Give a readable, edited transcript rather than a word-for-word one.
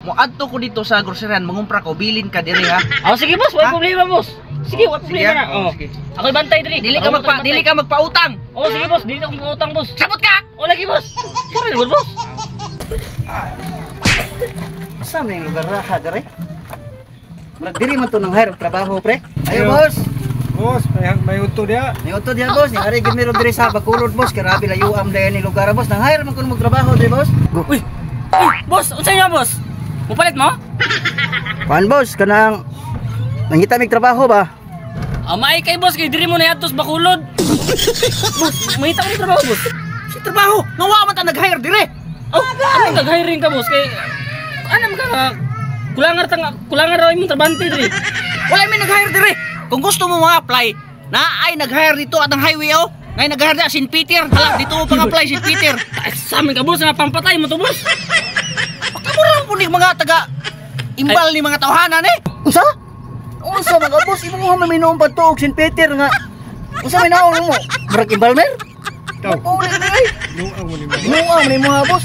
Moadto ko dito sa groceryan, mangumpra ko, bilin ka diri ha. Oh, sige boss, wala Ha? Problema boss. Sige, wala Sige, problema na. ah. Oh. Oh, sige. Ako'y bantay diri. Dili ka magpautang. Oh, sige boss, dili ako magpautang boss. Sabot ka. Oh, lagi boss. Sorry boss, boss. Sa man yung lugar ra ha dere? Murag diri man to nang hire og trabaho pre. Ayo boss. Boss, may unto diya. Ni uto diha boss, ni ari gid meron diri sa Bacolod boss, grabe layo am dayon ni lugar boss. Nang hire man kuno og trabaho diri boss. Uy. Uy, boss, unsa niya boss? Mupalit mo? Kuan boss, kanang nangita mig trabaho ba? Ah, maay kay boss kay diri mo na yatos Bacolod. Boss, mahita ko ni trabaho boss. Si trabaho, nga wa man ta nag-hire dire. Oh, ano nag-hiring ka boss kay ano man ka kulangar tang kulangar raw imong trabante diri. Wala may nag-hire dire. Kung gusto mo mga-apply, na ay nag-hire dito at ang highway oh. Ngay nag-hire na St. Peter. Hala, dito mo pang-apply St. Peter. Ay, sa amin ka boss nga pampatay mo to boss. Pagkamura lang po ni mga taga imbal ni mga tawhanan eh. Unsa? Unsa mga boss, imo mo maminuom pa to og St. Peter nga. Unsa may naong mo? Murag embalmer? Ikaw, Uli ni ay. luang mo ni mo. Nuang ni mga boss.